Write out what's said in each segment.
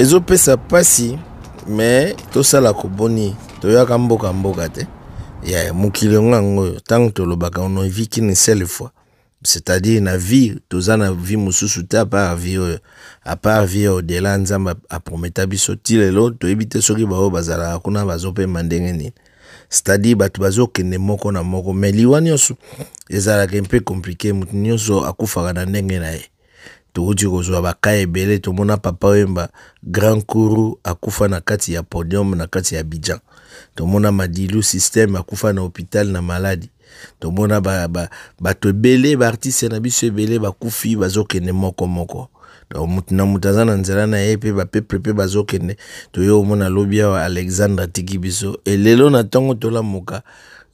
Ezopesa mpasi, me tosala koboni, toyaka mboka mboka te ya mokili yango yango oyo. Ntango tolobaka on ne vit qu'une seule fois, c'est-à-dire na vie toza na vie mosusu te à part vie oyo, à part vie au-delà. Nzambe aprometa biso ti lelo toyebi te soki baoyo bazalaka kuna bazopema ndenge nini. C'est-à-dire bato bazokende moko na moko, mais liwa nyonso ezalaka mpe compliqué, moto nyonso akufaka na ndenge na ye. Touti kozwa baka ebele, tomona Papa Wemba, grand kuru, akufa na kati ya podium na kati ya Abidjan. Tomona Madilu Système akufa na hôpital na maladi. Tomona bato ebele, baartiste na biso ebele bakufi, bazokende moko moko. Donc motu na moto aza na nzela na ye, mpe bapeuple mpe bazokende. Toye omona lobi awa Alexandre atiki biso. Elelo na ntongo tolamuka,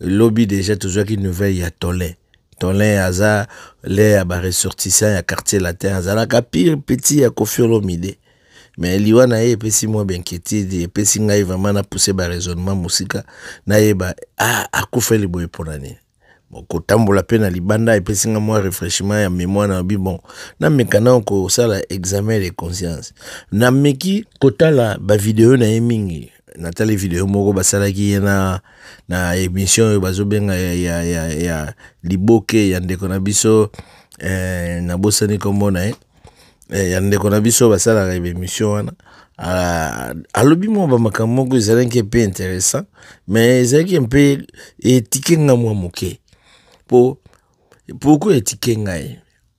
lobi déjà tozwaki nouvelle ya Tolin. Tolin aza le ya baressortissant ya Quartier Latin, azalaka pire petit ya Koffi Olomide. Mais liwa na ye epesi mwa bainquiétude, epesi ngai vraiment na pousse baraisonnement mosika, nayeba ah, akufeli boye mpona nini. Bon, kotambola mpe na libanda epesi nga mwa rafraîchissement ya mémoire. Na bi bon, nameka nao kosala examen de conscience. Nameki kotala bavideo na ye mingi. Natali video moko basalaki ye na émission oyo bazobenga ya liboke ya ndeko na biso, nabosani nkombo na ye, ya ndeko na biso basalaka émission wana. Alobi mwa bamakambo moko ezalaki mpe intéressant, mais ezalaki mpe etike nga mwa moke. Po pourquoi etike ngai?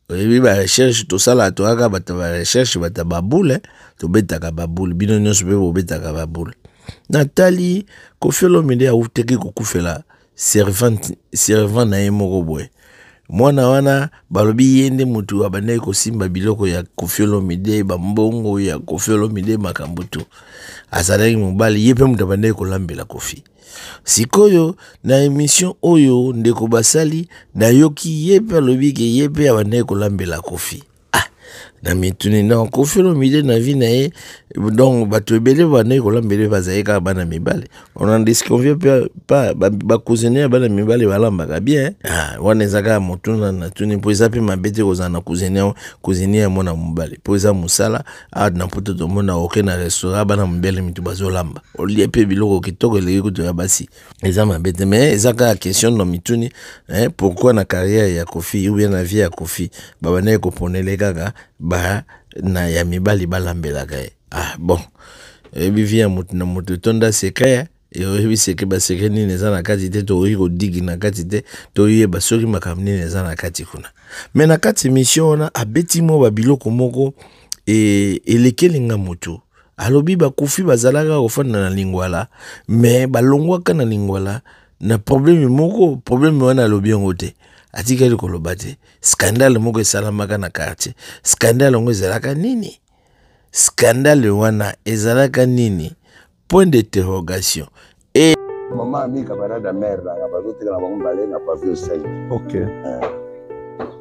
Oyebi, barecherche tosala, toyaka bato ya barecherche, bato ya babule, tobetaka babule, bino nyonso mpe bobetaka babule. Natali Koffi Olomide awutaki kokufela servant na ye moko boye. Mwana wana, balobi ye nde motu abandaki kosimba biloko ya Koffi Olomide, bambongo ya Koffi Olomide, makambo to azalaki mobali ye mpe moto abandaki kolambela Koffi. Sikoyo na émission oyo ndeko basali, nayoki ye mpe alobi ke ye mpe abandaki kolambela Koffi. Ah, na mituni non, Koffi Olomide na vie na ye, donc bato ebele bandaki kolambela bazali kaka bana mibale. On en disconvient pas, bacuisinier ya bana mibale balambaka bien. Ah, wana eza kaka motuna natuni, mpo eza mpe mabe te kozala na cuisinier ya mwana mobali, mpo eza mosala. Awa na Poto tomona oke na restaurant, bana mibale mitu bazolamba, olie mpe biloko kitoko eleki kutu ya basi. Eza mabe te, mais eza kaka question na mituni, hein, pourquoi na carrière ya Koffi ou bien na vie ya Koffi babandaki koponele kaka ba na ya mibali balambelaka ye? Ah bon, oyebi vie ya motu na moto etonda secret. Oyebi secret, basecret nini eza na kati te, tokoki kodigi na kati te, toyeba soki makambo nini eza na kati kuna. Mais na kati émission wana abeti mwa babiloko moko elekeli nga motu. Alobi bakufi bazalaka kofanda na Lingwala, mais balongwaka na Lingwala na problème moko. Problème wana alobi yango te, atikali koloba te. Scandale moko esalamaka na quartier. Scandale yango ezalaka nini? Scandale wana ezalaka nini? Point d'interrogation. E Mama Ami, camarade ya mare nanga, bazoteka na bango mibale na pavillon 5.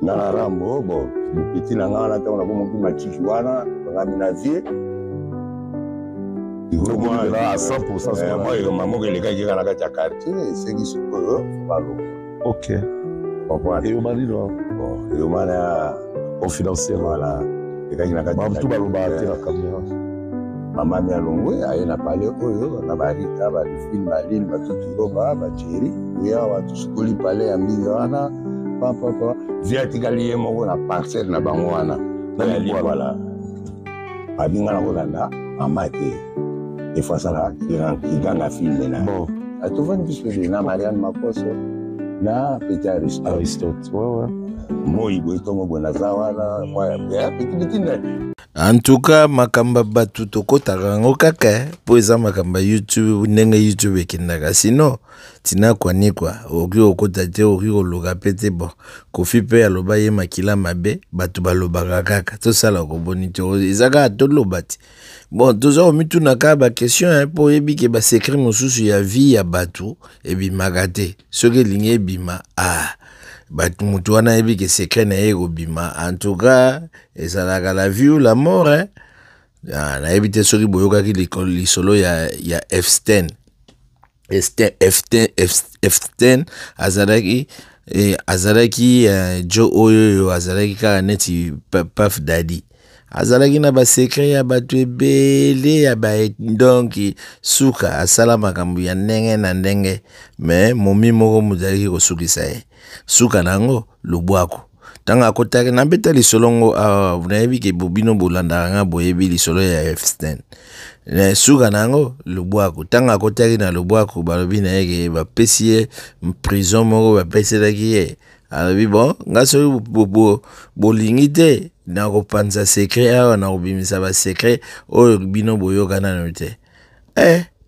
Nga na Rambo. Bon, petit na nga wana, ntango nakomoki matiki wana, bangami na vie. À 100%. Mwa eloma moko elekaki kaka na kati ya quartier, esengi sikoyo balongwa. Comprendre? Eyoma nini wana? Bon, eloma na confidentiel. Voilà, elekaki na kati. Bamutu balobaka te na caméra. Mama mi alongwe, aye na palais oyo na barika, barifine, baline, batuturoba, bacheri awa, tosukoli palais ya mbinga wana papapa. Vie atikali ye moko na parcelle na bango wana na ya Lingwala. Babinga na kolanda mama te, efo asalaka kiganga filme na atovandi biso na Mariane Makoso na petit Aristote. Aristote, ouais. Moi boye, ntongo boye, naza wana mwa petit petit na En tout cas, makambo ya bato tokɔtaka yango kaka mpo eza makambo ya YouTube, ndenge YouTube ekendaka. Sino tina kwanikwa okoki kokɔta te, okoki koluka mpe te. Bon, Koffi mpe aloba ye makila mabe, bato balobaka kaka, tosala koboni te, eza kaka toloba te. Bon, toza komituna kaka baquestion, mpo oyebi ke basecret mosusu ya vie ya bato ebimaka te. Soki elingi ebima, ah, bato motu wana ayebi ke secret na ye ekobima. En tout cas, ezalaka la vie ou la mort, hein? Ah, nayebi te soki boyokaki lisolo ya Epstein. Epstein azalaki jo oyo azalaki kaka neti Puff Daddy. Azalaki na basecret ya bato ebele ya ba, donc suka asala makambo ya ndenge na ndenge, me momi moko moto azalaki kosukisa ye. Suka na yango lobwaku. Ntango akotaki, nabeta lisolo ngo awa, nayebi ke bino bolandaka nga, boyebi lisolo ya Epstein. Suka na yango lobwaku. Ntango akotaki na lobwaku, balobi na ye ke bapesi ye prison moko, bapeselaki ye. Alobi bon, nga soki bolingi te, nakopanza secret awa, nakobimisa basecret oyo bino boyoka nano te.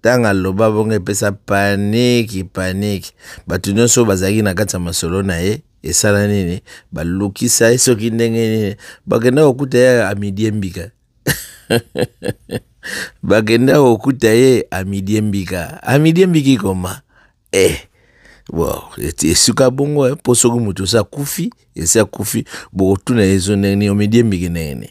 Ntango aloba bongo, epesa paniki, paniki. Bato nyonso bazalaki na kati ya masolo na ye, esala nini? Balukisa ye soki ndenge nini, bakenda kokuta ye amidiembika. Bakenda kokuta ye amidiembika, amidiembiki koma. Bon, esuka bongo, mpo soki moto osi akufi, esi akufi, bokotuna ye zo ndenge nini omidiembiki, ndenge nini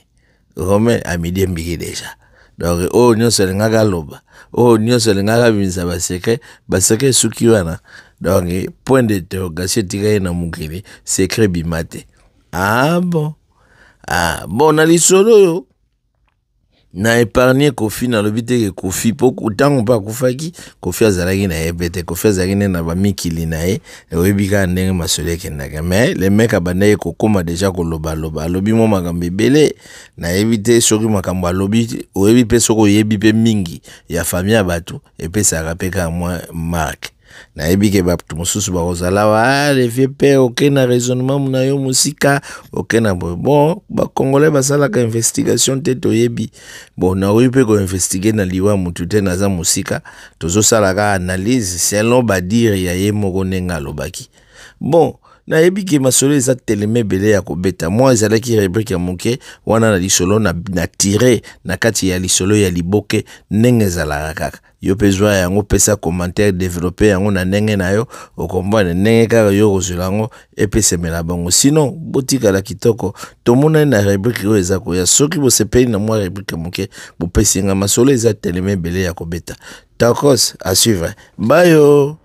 Romain amidiembiki déjà. Donc oyo nyonso alingaka aloba, oyo nyonso alingaka abimisa basecret, basecret esuki wana. Donc point d'interrogation etika ye na mokili, secret ebima te. Ah bon, ah bon, na lisolo oyo na épargne Kofi, nalobi te ke Kofi, mpo ntango mpe akufaki, Kofi azalaki na ye mpe te. Kofi azalaki nde na bamikili na ye, oyebi kaka ndenge masolo ekendaka. Mais le mec abandaki kokóma déjà kolobaloba, alobi mwa makambo ebele. Nayebi te soki makambo alobi oyebi mpe, soki oyebi mpe mingi ya famille ya bato, epesaka mpe kaka mwa marque. Nayebi ke bato mosusu bakozala wa le vieux père, oke na raisonnement na yo mosika, oke na boye. Bon, bacongolais basalaka investigation te, toyebi. Bon, nakoki mpe koinvestigue na liwa motu te, naza mosika. Tozosala kaka analyse selon badires ya ye moko ndenge alobaki. Bon, nayebi ke masolo eza telema ebele ya kobeta. Mwa ezalaki rubrique ya moke wana na lisolo na tire na kati ya lisolo ya liboke, ndenge ezalaka kaka. Yo mpe zwa yango, pesa commentaire, développe yango na ndenge na yo, okomprendre ndenge kaka yo kozwela yango, epesemela bango. Sinon botikala kitoko, tomonani na rubrique oyo eza koya. Soki bosepeli na mwa rubrique moke bopesi nga, masolo eza telema ebele ya kobeta. Tokos, à suivre, bayo.